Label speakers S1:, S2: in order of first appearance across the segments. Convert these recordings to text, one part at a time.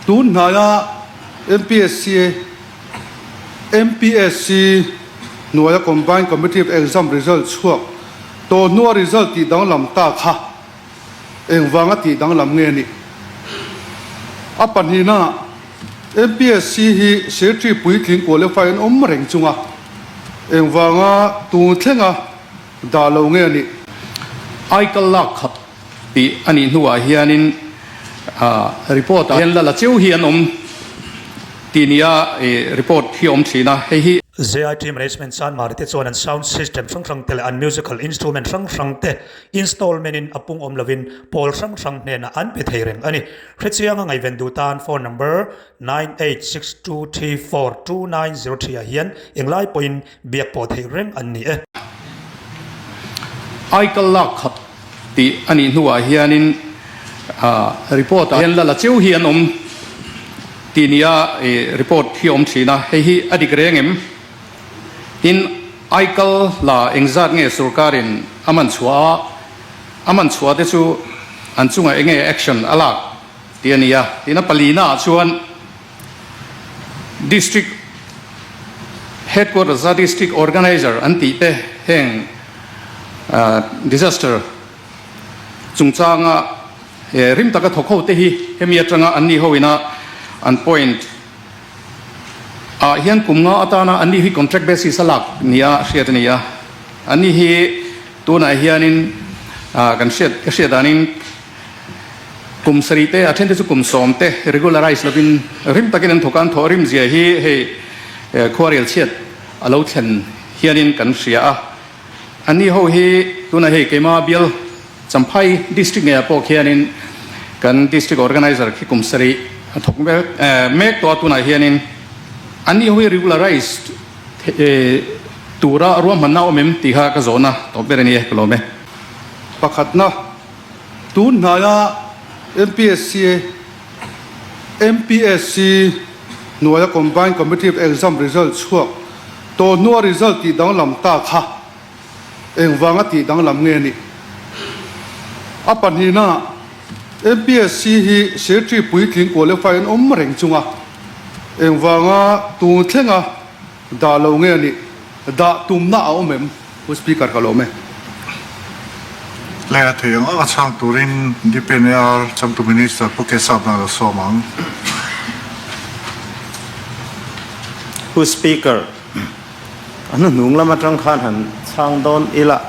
S1: Tun hnaia MPSC MPSC hnuaia Combined Competitive Exam result chhuak tawh hnua result tih danglam ta kha engvanga tih danglam nge nih? A pahnihna, MPSC hi Secretary puitling qualify an awm reng chunga engvanga tun thlenga dah lo nge nih?
S2: Aikal lak khap tih a nih hnuah hianin report ah hian lala cheu hi an awm tih nia report hi a awm thin a, hei hi.
S3: ZIT Management Sanmari te chuan an sound system hrang hrang te leh an musical instrument hrang hrang te installment in a pung awm lovin pawl hrang hrang hnenah an pe thei reng a ni. Hrechianga ngaihven duh tan phone number 9862342903 ah hian englai pawhin biak pawh theih reng an ni e.
S2: Aikal lak khat tih a nih hnuah hianin report ah hian lala cheu hi an awm tih nia report hi a awm thin a, hei hi a dik reng em? Tin, aikal la engzat nge sorkarin a man chhuah a, a man chhuah te chu an chungah enge action a lak tih a ni a, tin a palina ah chuan District Headquarters a District Organiser an tih te heng disaster chungchanga rim taka thawk ho te hi hemi atanga an ni ho ina an point ah hian kum nga atana an ni hi contract basis a lak nia hriat a ni a, an ni hi tunah hianin kan hriat ka hriat danin Kum sarih te, a then te chu kum sawm te regularize lovin rim takin an thawk a, an thawh rim zia hi hei khuarel chhiat a lo thlen hianin kan hria a. Anni ho hi tunah hei keima bial Champhai District ngeiah pawh khianin kan District Organizer khi kum sarih a thawk mek tawh a, tunah hianin anni ho hi regularize tura ruahmanna a awm em tih kha ka zawhna tawp ber a ni e, ka lawm e.
S1: Pakhatna. Tun hnaia MPSC MPSC hnuaia Combined Competitive Exam result chhuak tawh hnua result tih danglam ta kha engvanga tih danglam nge nih? A pahnihna, MPSC hi Secretary puitling qualify an awm reng chunga engvanga tun thlenga Dah lo nge a nih? Dah tumna a awm em? Pu Speaker ka lawm e.
S4: Leh a thei ang ang a chhang turin DPNR changtu Minister Pu Kesap na lo sawm ang.
S5: Pu Speaker, a hnuhnung lam atang khan han chhang dawn ila.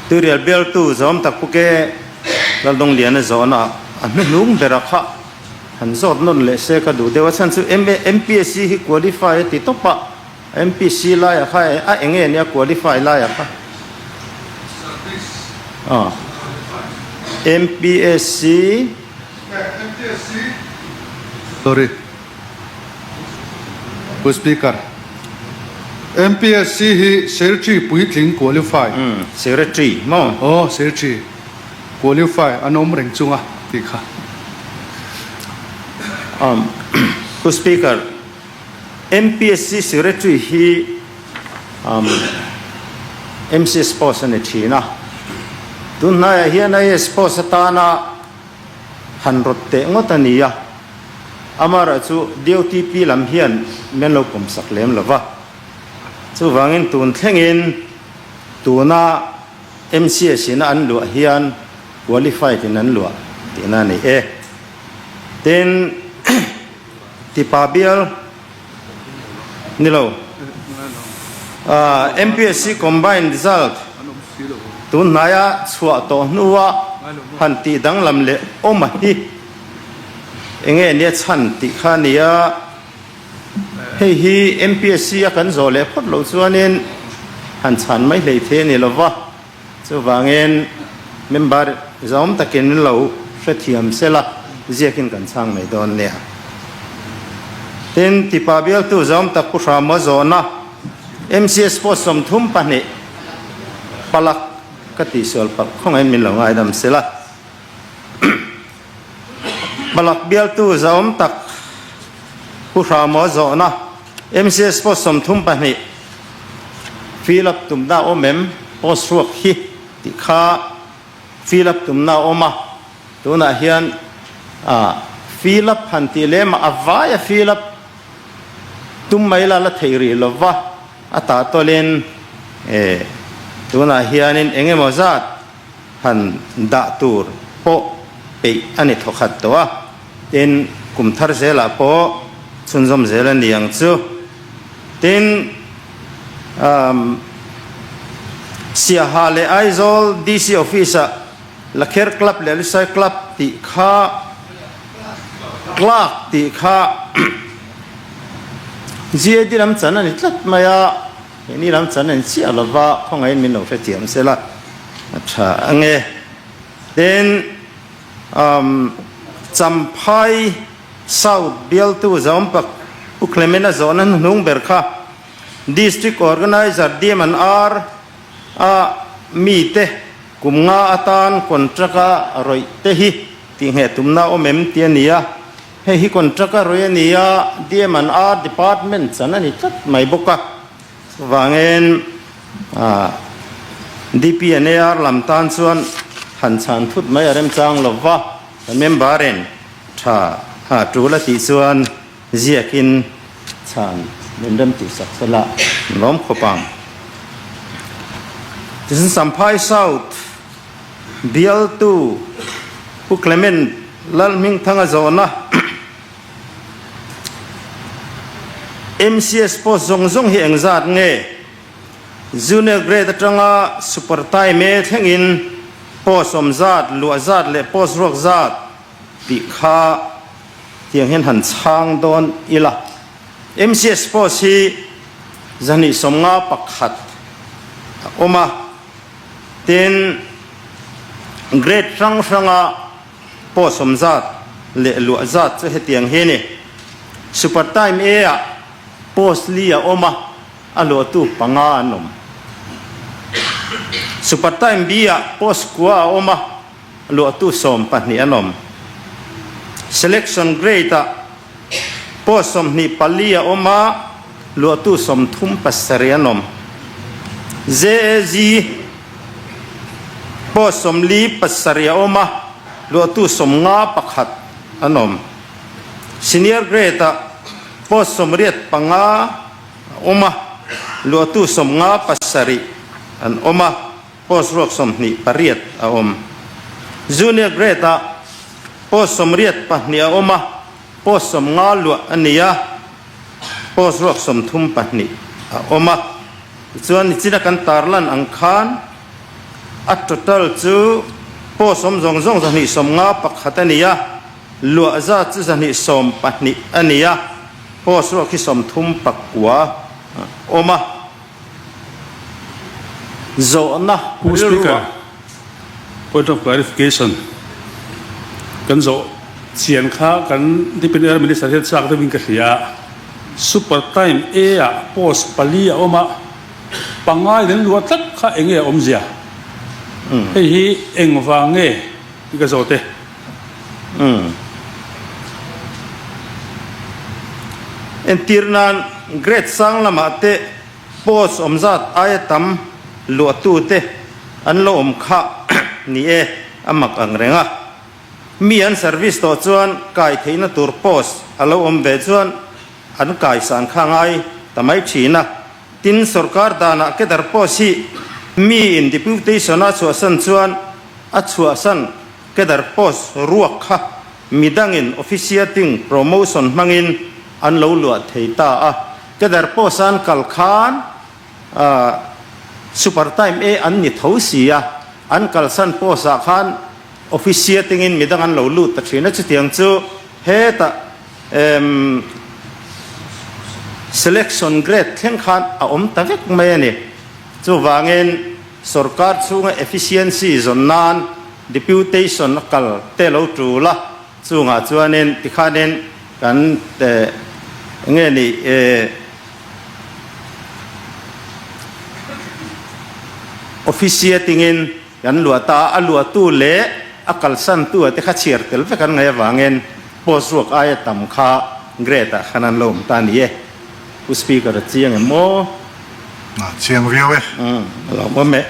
S5: Tuirial bialtu zawm tak Pu Ke Laldawng-Liana zawhna a hnuhnung bera kha Han zawt nawn leh se ka duh deuh a chhan chu MPSC hi qualify a ti tawp a, MPC laiah kha a eng nge nia qualify laiah kha? Aw MPSC
S1: Sorry Pu Speaker, MPSC hi Secretary puitling qualify.
S5: Secretary maw?
S1: Aw Secretary. Qualify an awm reng chunga tih kha.
S5: Um, Pu Speaker, MPSC Secretary hi um, MCS post a ni thin a. Tun hnaiah hian IAS post atana han rawt teh ngawt a ni a. Amaherawhchu DOTP lam hian min lo pawmsak lem lo va. Chuvangin tun thlengin tuna MCS in a an luah hian qualified in an luah tihna a ni e. Tin, tipa bial ni lo, MPSC combined result tun hnaia chhuah tawh hnua han tih danglam leh awm a hi enge nia chhan tih kha a ni a. Hei hi MPSC a kan zawh leh phawt loh chuanin han chhan mai hlei thei a ni lo va, chuvangin member zawm takin min lo hrethiam sela ziakin kan chhang mai dawn nia. Tin, tipa bialtu zawm tak Pu Hrama zawhna MCS post 32 palak ka tihsual palh khawngaihin min lo ngaidam sela. Palak bialtu zawm tak Pu Hramaw zawhna MCS post 32 fill up tumna a awm em? Post ruak hi tih kha fill up tumna a awm a, tunah hian ah Fill up han tih lem a, a vaia fill up tum mai la la theih rih lo va, a tah tawlin eh tunah hianin eng emaw zat han dah tur pawh peih a ni thawkhat tawh a, tin kum thar zelah pawh chhunzawm zel a ni ang chu. Tin, umm Siaha leh Aizawl DC Office-ah Lakher Club leh Lusai Club tih kha Clerk tih kha GAD lam chan a ni tlat mai a, keini lam chan a ni chiah lo va, khawngaihin min lo hrethiam se la a tha ang e. Tin, umm Champhai South bialtu Zaumpak Pu Clement a zawhna hnuhnung ber kha District Organiser DMNR a mite Kum nga atan contract a rawih te hi tihngheh tumna awm em ti a ni a, hei hi contract a rawih a ni a, DM and R department chan a ni tlat mai bawk a, chuvangin DP and AR lam tan chuan han chhan thut mai a remchang lo va, kan member in tha ha tul a tih chuan Ziakin chhan min rem tih sak se la lawm khawp ang. Tichuan Champhai South bialtu Pu Clement Lalhmingthanga zawhna MCS post zawng zawng hi engzat nge? Junior grade atanga super time thlengin post awm zat, luah zat leh post ruak zat tih kha Tiang hian han chhang dawn ila. MCS post hi 251 a awm a, tin grade hrang hranga post awm zat leh luah zat chu hetiang hi a ni. Super Time A ah post li a awm a, a luahtu panga an awm. Super Time B ah post kua a awm a, Luahtu 12 an awm. Selection Grade-ah post 24 a awm a, luahtu 37 an awm. JAG post 47 a awm a, luahtu 51 an awm. Senior Grade-ah post 85 a awm a, luahtu 57 an awm a. Post ruak 28 a awm. Junior Grade ah post 82 a awm a, post 50 luah a ni a, post ruak 32 a awm a. Tichuan nichina kan tarlan ang khan a total chu post awm zawng zawng 251 a ni a, luah zat chu 212 a ni a, post ruak hi 39 a awm a. Zawhna
S6: Pu
S5: rilru
S6: Speaker,
S5: ah.
S6: Point of clarification, Kan zawh chian kha kan Deputy Minister hian chak deuhin ka hria a, Super Time A ah post pali a awm a, pangai in an luah tlat kha eng nge a awmzia? Hei hi engvang nge tih ka zawt e.
S5: Entir nan Grade sang lamah te post awm zat aia tam luahtute an lo awm kha ni e, a mak ang reng a. Mi an service tawh chuan kai theihna tur post a lo awm ve chuan an kaisan kha ngai ta mai thin a. Tin, sorkar danah kedar post hi mi in deputation a chhuahsan chuan a chhuahsan kedar post ruak kha midangin officiating promotion hmangin an lo luah thei ta a. Kedar post an kal khan super time A an ni tho si a, an kalsan post ah khan officiating in midang an lo lut ta thin a, chutiang chu hetah Emm selection grade thleng khan a awm ta vek mai a ni. Chuvangin sorkar chhunga efficiency zawn nan deputation a kal te lo tul a, chungah chuanin tikhanin kan enge ni officiating in Kan luah ta a, a luahtu leh a kalsantu a te kha chhiar tel vek an ngaih avangin post ruak aia tam kha grade ah khan an lo awm ta a ni e. Pu Speaker a chiang em aw?
S4: A chiang viau e.
S5: Umm a lo awm e.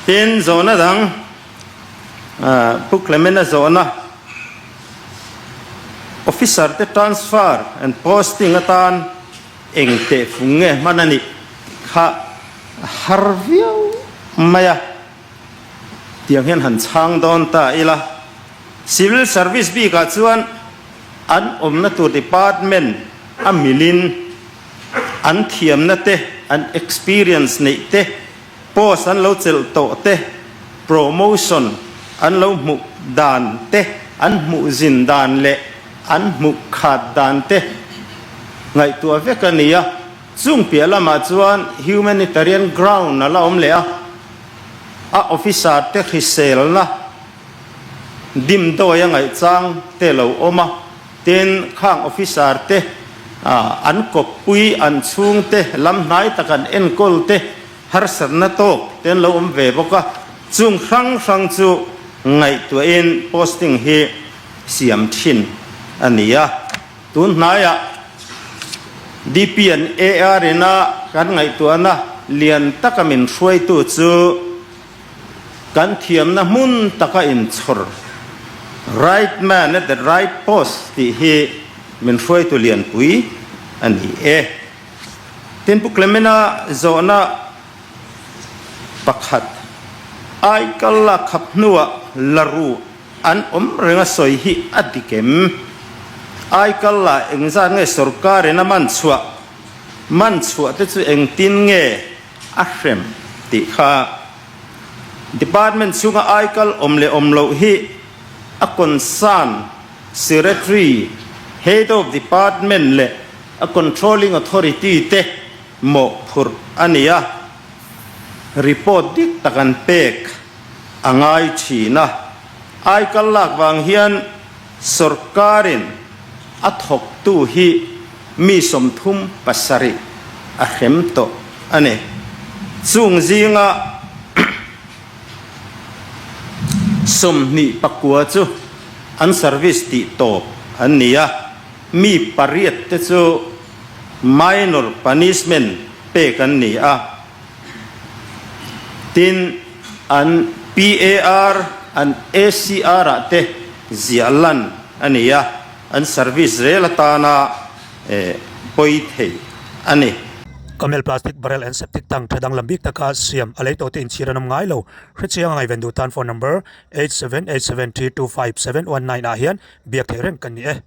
S5: Tin zawhna dang Pu Clement a zawhna. Officer te transfer and posting atan eng tehfung nge hman a nih kha a har viau mai a, tiang hian han chhang dawn ta ila. Civil Service bikah chuan an awmna tur department a milin an thiamna te, an experience neih te, Post an lo chelh tawh te, promotion an lo hmuh dan te, an hmuh zin dan leh an hmuh khat dan te ngaihtuah vek a ni a. Chung piah lamah chuan humanitarian ground a la awm leh a, a officer te hriselna dimdawi a ngaihchang te lo awm a, tin khang officer te an kawppui an chhungte lam hnai tak an enkawl te harsatna tawk te an lo awm ve bawk a, chung hrang hrang chu ngaihtuahin posting hi siam thin a ni a. Tun hnaiah DP an AR ina kan ngaihtuahna lian taka min hruaitu chu Kan thiamna hmun taka inchhawr, Right man at the right post tih hi min hruaitu lianpui a ni e. Tin, Pu Clemena zawhna pakhat, Aikal lak khap hnuah la ru an awm reng a sawi hi a dik em? Aikal lah engzat nge sorkarin a man chhuah? Man chhuah te chu engtin nge? A hrem tih kha Department chhunga aikal awm leh awm loh hi a concern Secretary, Head of Department leh a Controlling Authority te mawhphurh a ni a, report dik tak an pek a ngai thin a. Aikal lak vang hian Sorkarin a thawktu hi mi 37 a hrem tawh a ni. Chung zinga 29 chu an service tih tawp an ni a, mi pariat te chu minor punishment pek an ni a. Tin, an PAR, an ACR ah te ziah lan a ni a, an service zel atana pawi thei a ni.
S3: Camel plastic barrel and septic tank tha danglam bik taka siam a lei tawh te inchhir an awm ngai lo. Hrechiang a ngaihven duh tan phone number 8787325719 ah hian biak theih reng kan ni e.